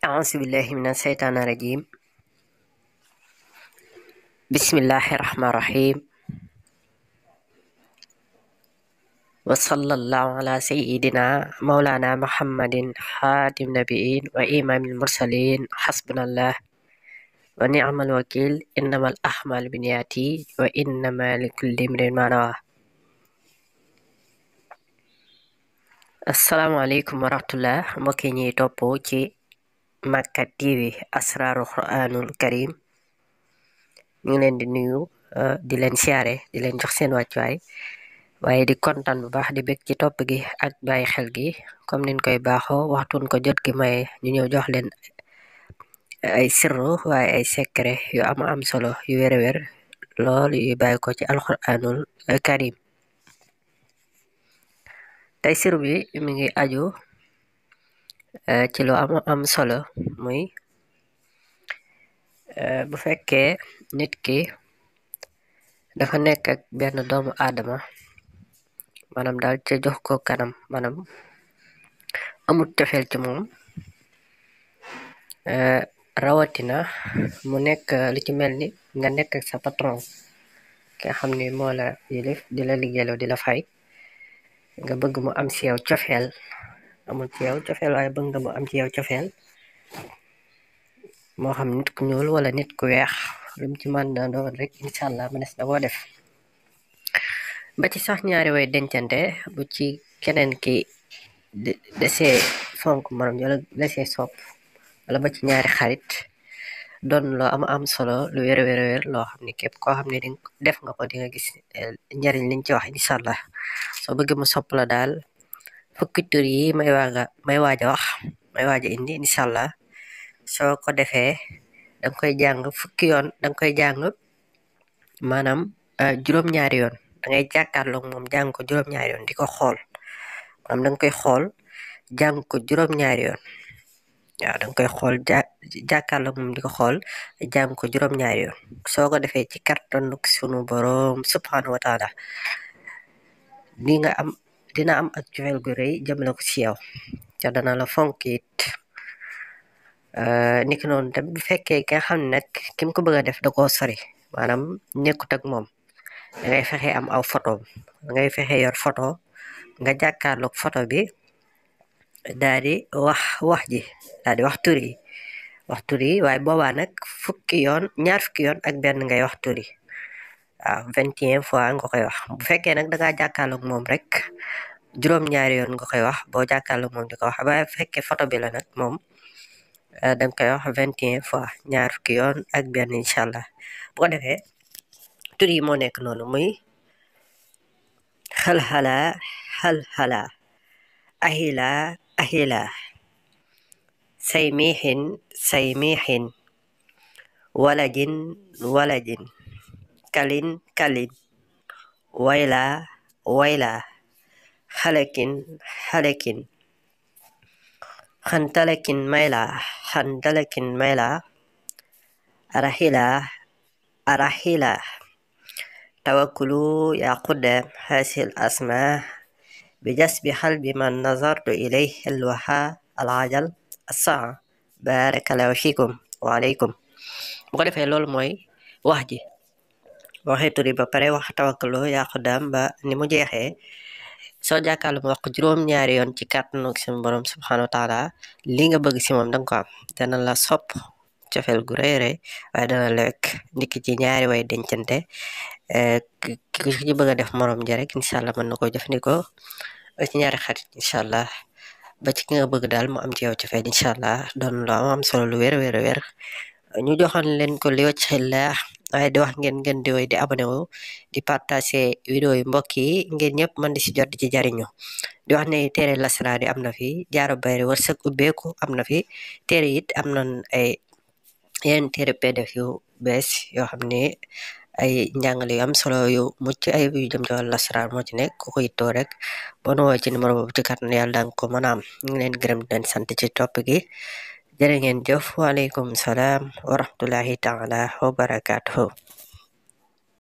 أعوذ بالله من الشيطان الرجيم. بسم الله الرحمن الرحيم. وصلى الله على سيدنا مولانا محمد خاتم النبيين وإمام المرسلين. حسبنا الله ونعم الوكيل. إنما الأعمال بالنيات وإنما لكل امرئ ما نوى. asalaamaaleykum wa rahmatullah mbokk yi ñuy topp ci Makka TV Asrarul Quranul Karim ñu ngi leen di nuyu di leen siyaare di leen jox seen wàccuwaay waaye di kontaan bu baax di bég ci topp gi ak bàyyi xel gi comme niñ koy baaxoo waxtuun ko jot gi may ñu ñëw jox leen ay sirru waaye ay secret yu am solo yu wér lool yu bàyyi ko ci alquranul karim. tey sirru bi mi ngi aju ci lu am solo muy bu fekkee nit ki dafa nekk ak benn doomu aadama maanaam daal ca jox ko kanam maanaam amut cofeel ci moom rawatina mu nekk li ci mel ni nga nekk ak sa patron ki nga xam ni moo la yilif di la liggéeyloo di la fay nga bëgg mu am ci yow cofeel amul ci yow cofeel waaye bëgg nga mu am ci yow cofeel moo xam nit ku ñuul wala nit ku weex lu mu ci mën na doon rek incha allah mënees na koo def ba ci sax ñaari way dencante bu ci keneen ki desee fonk morom wala desee sopp wala ba ci ñaari xarit doon loo am solo lu wér loo xam ne képp koo xam ne di def nga ko di nga gis njariñ liñ ci wax incha allah soo bëgg mu sopp la daal fukki tur yi may waaja wax may waaja indi incha allah soo ko defee danga koy jàng fukki yoon danga koy jàng maanaam juróom-ñaari yoon dangay jàkkaarloog moom jàng ko juróom-ñaari yoon di ko xool maanaam danga koy xool jàng ko juróom-ñaari yoon waaw danga koy xool jàkkaarloog moom di ko xool jàng ko juróom-ñaari yoon soo ko defee ci kàttanug sunu boroom subhanahu wa taala dina am ak cofeel gu rëy jëmale ko ci yow te dana la fonk it niki noonu tam bu fekkee ki nga xam ne nag ki mu ko bëgg a def da koo sori maanaam nekkut ak moom dangay fexe am aw photo dangay fexe yor photo nga jàkkaarloog photo bi daal di wax ji daal di wax tur yi waaye boobaa nag ñaar fukki yoon ak benn ngay wax tur yi waaw 21 fois nga koy wax bu fekkee nag dangaa jàkkaarloog moom rek juróom-ñaari yoon nga koy wax boo jàkkaarloog moom di ko wax waaye bu fekkee photo bi la nag moom danga koy wax 21 fois ñaar fukki yoon ak benn incha allah bu ko defee tur yi moo nekk noonu muy xalxala ahila saymixin walajin kalin wayla xalekin xantalakin mayla arahila tawakkulu ya qudam hasil asma بجسب قلب من نظرت إليه الوها العجل الساعة بارك الله فيكم وعليكم bu ko defee loolu mooy wax ji waxee turi ba pare wax tawakkalu yaa xudaam ba ni mu jeexee soo jàkkaarlu mu wax ko juróom-ñaari yoon ci kàttanu suñu borom subhanahu wa taala li nga bëgg si moom danga ko am dana la sopp cofeel gu rëy waaye dana la wekk ndikki ci ñaari way dencante ki ci bëgg a def morom ja rek incha allah mën na ko jëfandikoo ci ñaari xarit incha allah ba ci ki nga bëgg daal mu am ci yow cofeel incha allah doon lu am solo lu wér ñu joxoon leen ko li wacc xilla waaye di wax ngeen di woy di abonné wu di partager vidéo yi mbokk yi ngeen ñëpp mën di si jot di ci jariñu di wax ne téere lasraar yi am na fi jaaro bayri wërsëg ubbeeku am na fi téere it am nañ ay yeneen téere pdf yu bees yoo xam ne ay njàngale yu am solo yu mucc ay yu jëm ci wàllu lasraar moo ci nekk ku ko yittoo rek boo nu woowee ci numéro boobu ci kàttan yàlla danga ko mën a am ñu ngi leen gërëm di leen sant ci topp gi jërë ngeen jëf waaleykum salaam wa rahmatullahi taala wa barakaatuhu